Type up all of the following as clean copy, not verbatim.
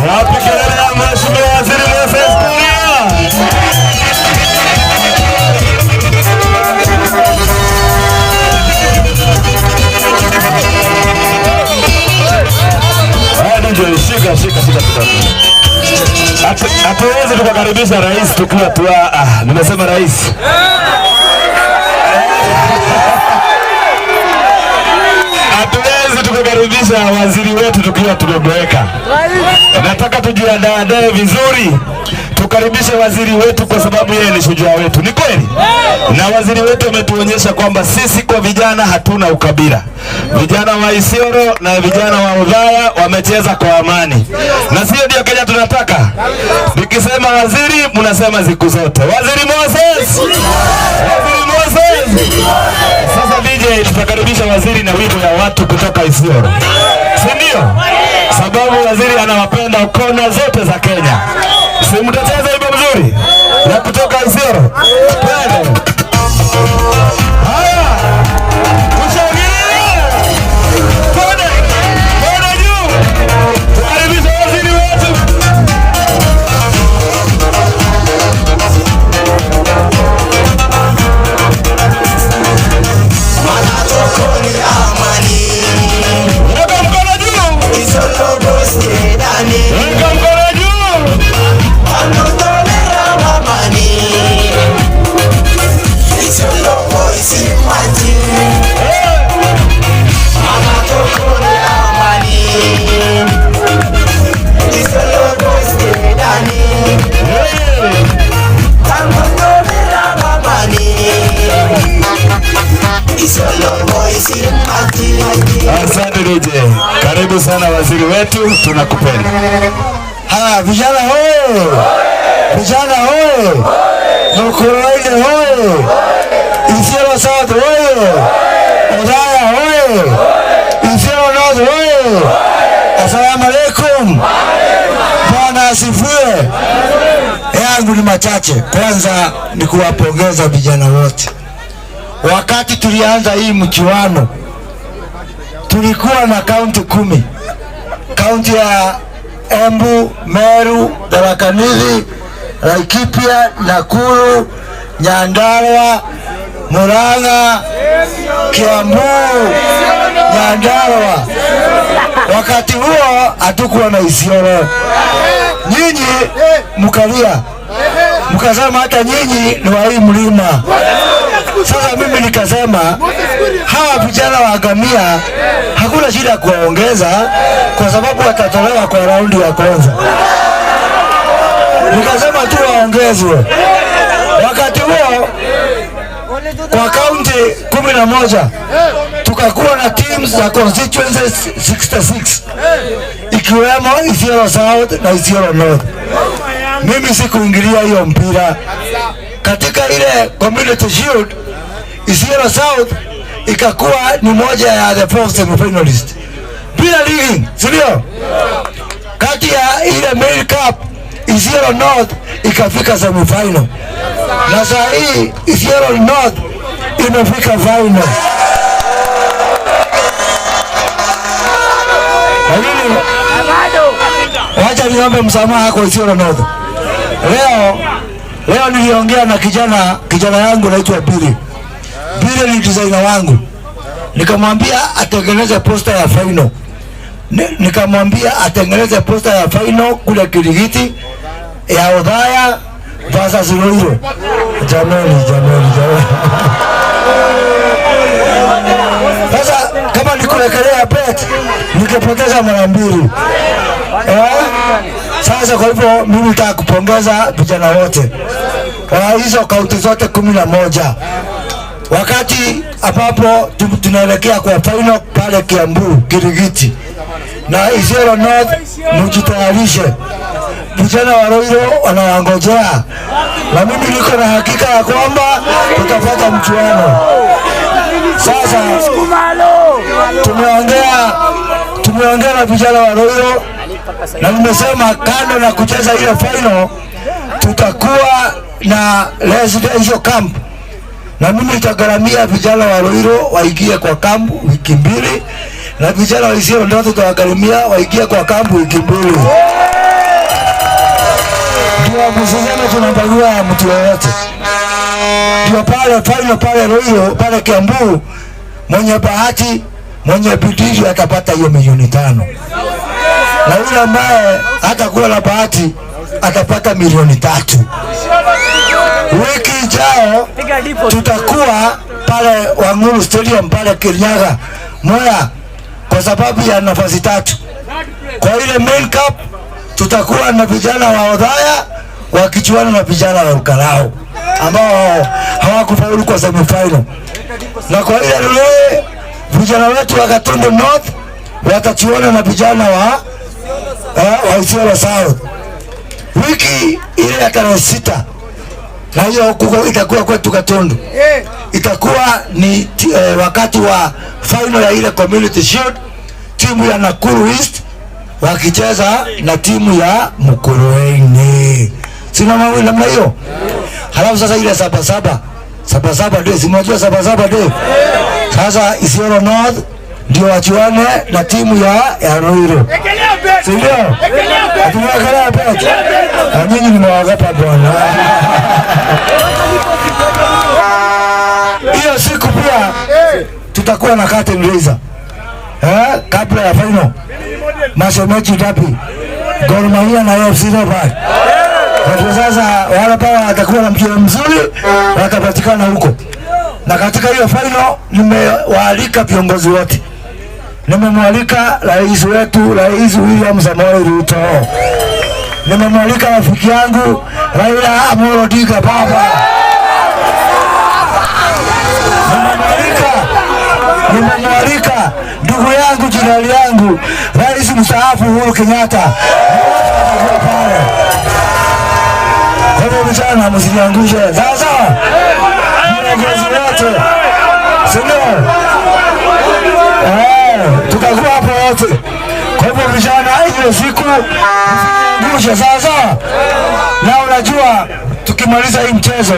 Wapi kelele ya Mheshimiwa Waziri Moses Kuria? Haya, DJ, shika shika shika kidogo. Hatuwezi tukakaribisha rais tukiwa tu, ah, nimesema rais. Hatuwezi tukakaribisha waziri wetu tukiwa tumeboeka. Nataka tujiandae vizuri tukaribishe waziri wetu kwa sababu yeye ni shujaa wetu. Ni kweli? Na waziri wetu ametuonyesha kwamba sisi kwa vijana hatuna ukabila. Vijana wa Isiolo na vijana wa Othaya wamecheza kwa amani, na sio ndio Kenya tunataka? Nikisema waziri, mnasema siku zote. Waziri Moses, Waziri Moses. Sasa DJ, tutakaribisha waziri na wimbo ya watu kutoka Isiolo, si ndio? Sababu waziri anawapenda kona zote za Kenya. Si mtacheza wimbo mzuri ya kutoka Isiolo? Twende. Haya, tushangilie. Twende, twende juu, tukaribishe waziri wetu. Weka mkono juu, weka mkono juu. Hey. Asante DJ. Karibu sana waziri wetu, tunakupenda. Haya, vijana hoye! Vijana hoye! Mukurweini hoye! Isiolo South hoye! Othaya hoye! Isiolo North hoye! Asalamu alaikum. Bwana asifiwe. Yangu ni machache. Kwanza ni kuwapongeza vijana wote. Wakati tulianza hii mchuano tulikuwa na kaunti 10, kaunti ya Embu, Meru, Tharaka Nithi, Laikipia, Nakuru, Nyandarua, Murang'a, Kiambu, Nyandarua. Wakati huo hatukuwa na Isiolo. Nyinyi mkalia mkasema hata nyinyi ni wa hii mlima. Sasa mimi nikasema hawa vijana wa Ngamia hakuna shida kuwaongeza, kwa sababu watatolewa kwa raundi ya kwanza. Nikasema tu waongezwe. Wakati huo kwa kaunti 11 tukakuwa na teams za constituencies 66 ikiwemo Isiolo South na Isiolo North. Mimi sikuingilia hiyo mpira. Katika ile Community Shield, Isiolo South ikakuwa ni moja ya the four semifinalists bila ligi, si ndio? Kati ya ile Mail Cup, Isiolo North ikafika semifinal, na saa hii Isiolo North imefika final. Lakini wacha niombe msamaha kwa Isiolo North. Leo niliongea na kijana yangu anaitwa Billy. Billy ni designer wangu. Nikamwambia atengeneze poster ya final. Nikamwambia atengeneze poster ya final kule Kirigiti ya Othaya versus Ruiru. Jameni, jameni, jameni. Sasa kama nikuwekelea bet nikipoteza mara mbili. Sasa kwa hivyo mimi nataka kupongeza vijana wote wa hizo kaunti zote 11, wakati ambapo tunaelekea kwa final pale Kiambu Kirigiti na Isiolo North, mjitayarishe. Vijana wa Ruiru wanawangojea, na mimi niko na hakika ya kwamba tutapata mchuano. Sasa tumeongea na vijana wa Ruiru na nimesema kando na kucheza ile final tutakuwa na residential camp, na mimi nitagharamia vijana wa Ruiru waingie kwa camp wiki 2, Na vijana wa Isiolo ndio tutawagharimia waingie kwa kampu wiki 2. Ndio msiseme tunabagua mtu yeyote. Ndio pale final pale Ruiru pale Kiambu, mwenye bahati, mwenye bidii atapata hiyo milioni 5, na yule ambaye hatakuwa na bahati atapata milioni 3. Wiki ijayo tutakuwa pale Wang'uru Stadium pale Kirinyaga Mwea, kwa sababu ya nafasi 3. Kwa ile main cup tutakuwa na vijana wa Othaya wakichuana na vijana wa Olkalou ambao hawakufaulu kwa semifinal, na kwa ile relay vijana wetu wa Gatundu North watachuana na vijana wa Isiolo South. Wiki ile ya tarehe 6, na hiyo huko itakuwa kwetu Gatundu, itakuwa ni wakati wa final ya ile Community Shield, timu ya Nakuru East wakicheza na timu ya Mukurweini. Sina mambo namna hiyo. Halafu sasa ile 7-7, 7-7 day, si mnajua 7-7 day. Sasa Isiolo North ndio wachuane na timu ya Ruiru. Si ndio? Tumewekelea bet. Na nyinyi nimewaogopa bwana. Hiyo siku pia tutakuwa na curtain raiser. Kabla ya final. Mashemeji derby. Gor Mahia na AFC Leopards. Kwa sasa wale pale watakuwa na mpira mzuri, watapatikana huko. Na katika hiyo final nimewaalika viongozi wote. Nimemwalika rais wetu, Rais William Samoei Ruto. Nimemwalika rafiki yangu Raila Amolo Odinga baba. Nimemwalika ndugu yangu, jirani yangu, Rais mstaafu Uhuru Kenyatta. Kwa hivyo vijana, msiniangushe. Sawa sawa? Viongozi wote. Si ndio? Tutakuwa hapo wote. Kwa hivyo vijana, hiyo siku msiniangushe. Sawa sawa? Na unajua tukimaliza hii mchezo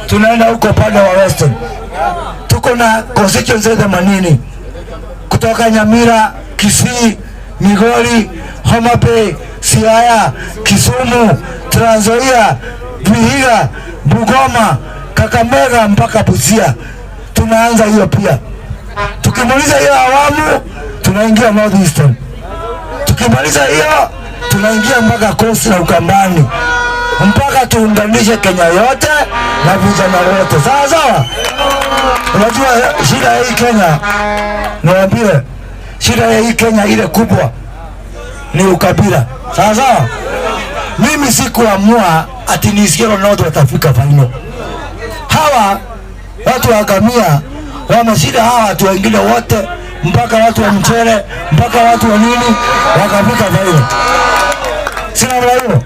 tunaenda huko upande wa Western. Tuko na constituency 80 kutoka Nyamira, Kisii, Migori, Homa Bay, Siaya, Kisumu, Trans Nzoia, Vihiga, Bungoma, Kakamega mpaka Busia. Tunaanza hiyo pia. Tukimaliza hiyo awamu tunaingia North Eastern. Tukimaliza hiyo tunaingia mpaka Coast na Ukambani, mpaka tuunganishe Kenya yote na vijana wote. Sawa sawa? Unajua shida ya hii Kenya, niwaambie, shida ya hii Kenya ile kubwa ni ukabila. Sawa sawa? Mimi sikuamua ati ni Isiolo North watafika final. Hawa watu wa Ngamia wameshinda hawa watu wengine wote, mpaka watu wa mchele, mpaka watu wa nini, wakafika final. Sina hiyo.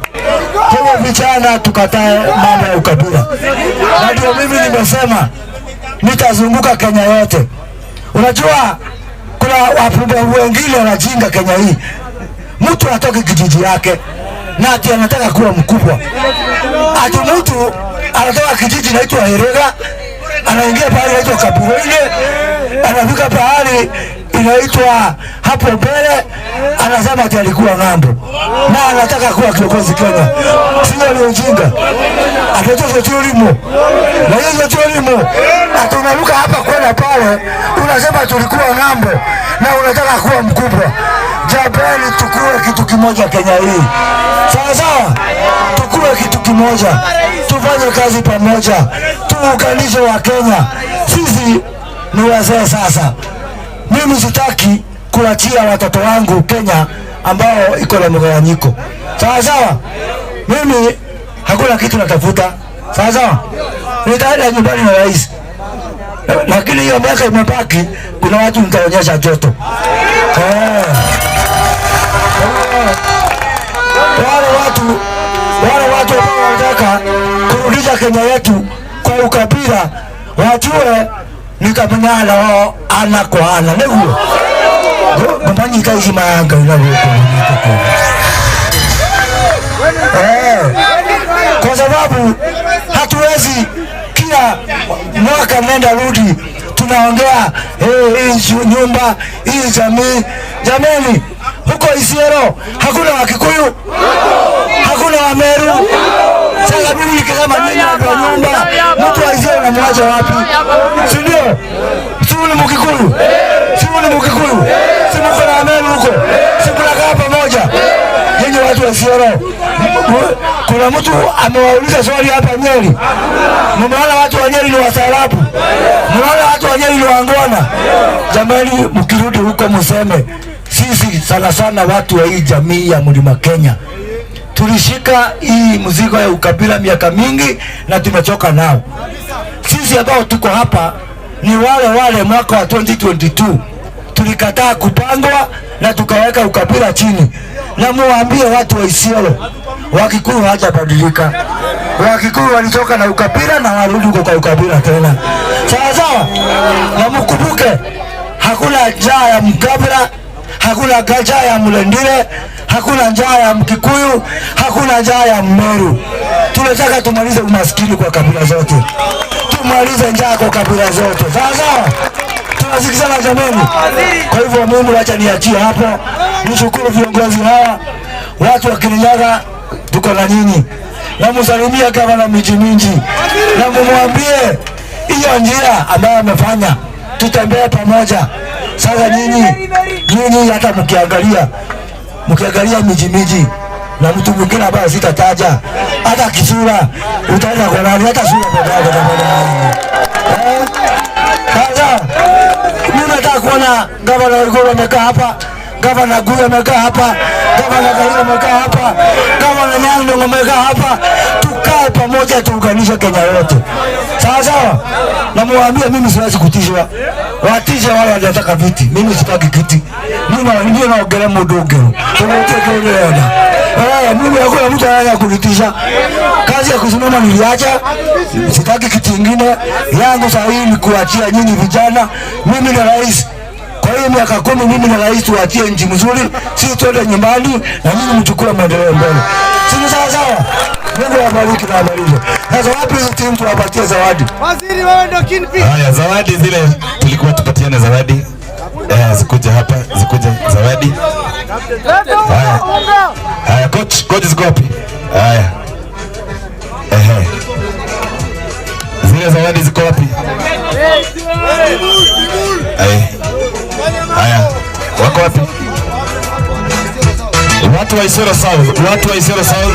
Kwa hivyo vijana, tukatae mambo ya ukabila. Na ndio mimi nimesema nitazunguka Kenya yote. Unajua kuna wapumbavu wengine wanajinga Kenya hii. Mtu atoke kijiji yake na ati anataka kuwa mkubwa. Ati mtu anatoka kijiji inaitwa Herega, anaingia pahali inaitwa Kaburoine, anafika pahali inaitwa hapo mbele, anasema ati alikuwa ng'ambo na anataka kuwa kiongozi Kenya. Sio ni ujinga? Ataitwa Chulimo. Na hiyo Chulimo atunaruka hapa kwenda pale, unasema tulikuwa ng'ambo na unataka kuwa mkubwa. Jabali, tukue kitu kimoja Kenya hii. Sawa sawa? Tukue kitu kimoja, tufanye kazi pamoja, tuunganishe wa Kenya. Sisi ni wazee sasa. Mimi sitaki kuachia watoto wangu Kenya ambao iko na mgawanyiko. Sawa sawa? Mimi hakuna kitu natafuta. Sawa sawa? Nitaenda nyumbani na rais. Lakini hiyo miaka imebaki, kuna watu nitaonyesha joto. Wale watu ambao wanataka kurudisha Kenya yetu kwa ukabila, wajue nikamenyana wao ana kwa ana. Niguo ngomanyika ici mayanga ina guku. Kwa sababu hatuwezi kila mwaka nenda rudi tunaongea hii nyumba hii Hii jamii, jameni, huko Isiolo hakuna Wakikuyu, hakuna Wameru. Sasa mimi nikisema nyinyi watu wa nyumba, mtu wa Isiolo namwacha wapi? Si ndio? Si ni Mkikuyu? Si ni Mkikuyu? Si mko na Wameru huko? Si mnakaa pamoja? Nyinyi watu wa Isiolo, kuna mtu amewauliza swali hapa Nyeri. Mmeona watu wa Nyeri ni wastaarabu? Mmeona watu wa Nyeri ni waungwana? Jamani, mkirudi huko mseme sisi sana sana watu wa hii jamii ya Mlima Kenya tulishika hii mzigo ya ukabila miaka mingi na tumechoka nao. Sisi ambao tuko hapa ni wale wale mwaka wa 2022 tulikataa kupangwa na tukaweka ukabila chini, na muwaambie watu wa Isiolo, Wakikuyu hawajabadilika. Wakikuyu walitoka na ukabila na warudi huko kwa ukabila tena, sawa sawa. Na mkumbuke hakuna njaa ya Mkabra, hakuna njaa ya Mlendile, hakuna njaa ya Mkikuyu, hakuna njaa ya Mmeru. Tunataka tumalize umaskini kwa kabila zote, tumalize njaa kwa kabila zote, sawa sawa. Tunasikizana jameni? Kwa hivyo mimi wacha niachie hapo, nishukuru viongozi hawa, watu wa Kirinyaga, tuko na nyinyi, na msalimie gavana miji mingi, na mumwambie hiyo njia ambayo amefanya, tutembee pamoja. Sasa nyinyi hata mkiangalia miji miji na mtu mwingine ambaye sitataja, hata kisura utaenda kwa nani? Hata sura peke yake utakwenda nani? Eh? Sasa mimi nataka kuona gavana Waiguru amekaa hapa, gavana Guya amekaa hapa, gavana Karua amekaa hapa, gavana Nyong'o amekaa hapa, tukae pamoja, tuunganishe Kenya yote, sawa sawa. Na muwaambie mimi siwezi kutishwa, watishe wale wanataka viti, mimi sitaki kiti. Mimi ndio naongelea mundu ngero tunatekeleza. Eh, mimi hakuna mtu anaweza kunitisha. Kazi ya kusimama niliacha, sitaki kiti ingine yangu. Saa hii ni kuachia nyinyi vijana. Mimi na rais kwa hiyo miaka 10 mimi na rais tuachie nchi mzuri, sisi twende nyumbani na nyinyi mchukue maendeleo mbele. Si ni sawa sawa? Mungu awabariki na awabariki. Sasa wapi hizo timu tuwapatie zawadi? Waziri, wewe ndio kingpin. Haya, zawadi zile tulikuwa tupatiane zawadi. Zikuje hapa, zikuje zawadi. Leta unga, unga. Haya, coach ziko wapi? Haya. Ehe. Zile zawadi ziko wapi? Haya. Haya. Wako wapi? Watu wa Isiolo South, watu wa Isiolo South.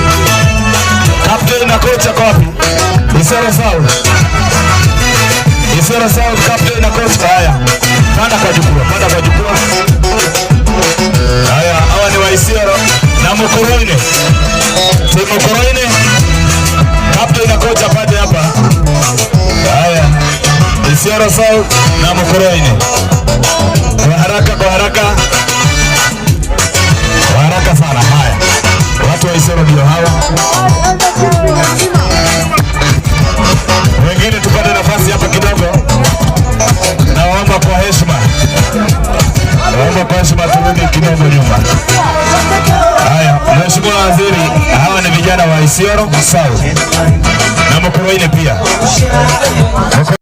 Captain na coach ako wapi? Isiolo South. Isiolo South, captain na coach. Haya. Panda kwa jukwaa, panda kwa jukwaa. Haya, hawa ni wa Isiolo na Mukurweini. Timu Mukurweini. Captain na coach apande hapa. Haya. Isiolo South na Mukurweini. Kwa haraka, kwa haraka. Kwa haraka sana. Haya. Watu wa Isiolo ndio hawa. Wengine tupate nafasi hapa kidogo. Naomba kwa heshima. Naomba kwa heshima turudi kidogo nyuma. Haya, Mheshimiwa Waziri, hawa ni vijana wa Isiolo South na Mukurweini pia.